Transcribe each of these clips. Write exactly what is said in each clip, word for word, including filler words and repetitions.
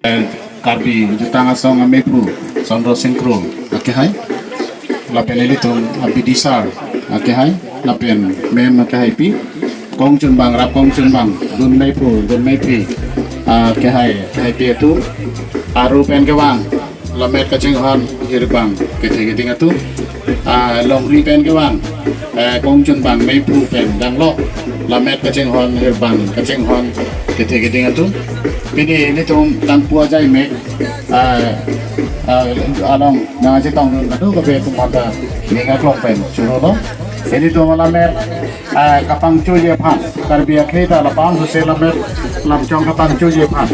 Karbi Jutang Asong amephu Sondro Singkro akehai, lapen ilitum abidi sar akehai, lapen mem akehai pi, kongchunbang, rap kongchunbang, dun mephu, dun mephi akehai, akehai pi atum, aru pen kevang, lammet kachinghon hirbang kethe keding atum, ah, longri pen kevang, eh, kongchunbang mephu pen danglo, lammet kachinghon hirbang kachinghon kethe keding atum. Pini ilitum Kangpu ajai mek, ah, ah, along nangchetongdun kadokave atum mata ning aklong pen churolo. Ilitum lammet, ah, kapangchoji aphan, Karbi akhei ta lapang suse lammet lamchong kapangchoji aphan,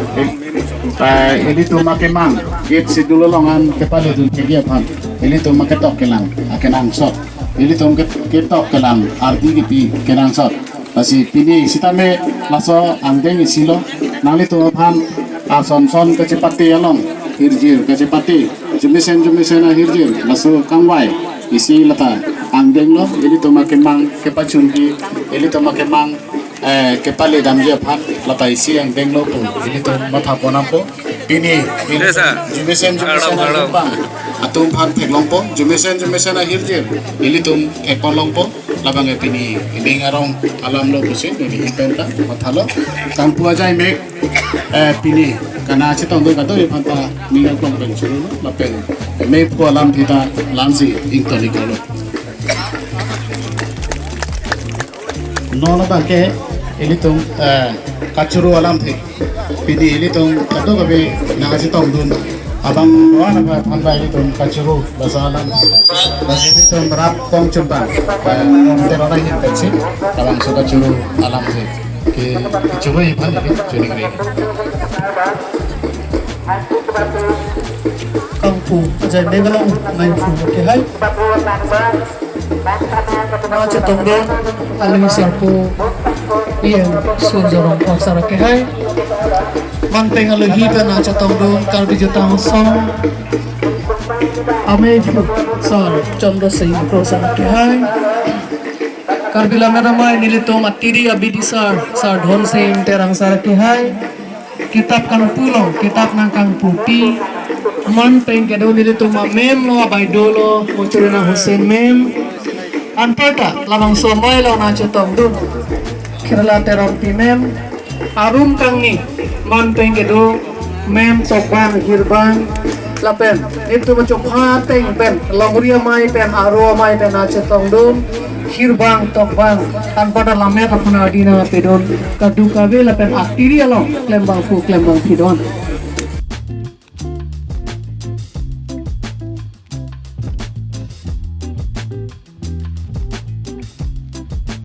eh, ilitum akemang, eighth schedule along an kepaledun thekji aphan, ilitum aketok kelang akenangsot, ilitum ke-, ketok kelang ardi kepi kenangsot. Lasi pini sitame laso angdeng isi lo, nanglitum aphan ason son kachepate along, hirjir kachepate, jumesen jumesen ahirjir laso kangvai isi lata angdeng lo, ilitum akemang kepachunji, ilitum akemang, eh, kepaledamji aphan lata isi angdeng lo pu ilitum matha ponnangpo. Pini, pini Yes, sir. jumesen jumesen Hello, hello. atum aphan, atum aphan theklongpo, jumesen jumesen ahirjir ilitum thekponlongpo. Labang ke pini ning arong alam lo pusi neli pen ta mathalo. Kangpu ajai mek, eh, pini kanangchetongdun kadokave aphan ta ning aklong pen churolo, lapen mephu alamthe ta lamsi ingtonikrolo. Non abang ke ilitum, eh, kachuru alamthe. Pini ilitum kadokave nangchetongdun abang wan apa thanbai ilitum kachuru basa alam. Basa ilitum rap kongchunbang, eh, Rom Teron ahin pensi labangso kachuru alamthe ke, kachuru aphan ili chuningri. Kangpu ajai mek along nangphu akehai, nangchetongdun aling sarpo E M Surjya Rongphar sar akehai, manpeng alohi ta nangchetongdun Karbi Jutang Asong amephu sar Chandra Singkro sar akehai, Karbi Lammet Amei nelitum atiri abidi sar, sar Dhonsing Terang sar akehai, kitap kangpu along, kitap nangkangpupi, manpeng kedo nelitum amem lo, abaidolo, Mochorina Hussain mem, anparta labangso amei along nangchetongdun Khirla Terongpi mem, arum kangni, manpeng kedo mem tokbang hirbang, lapen nelitum achopha ateng pen, longri amei pen, aru amei pen nangchetongdun hirbang tokbang, anparta lammet aphan ardi nangpedun kadokave lapen atiri along klembangphu klembangphi don.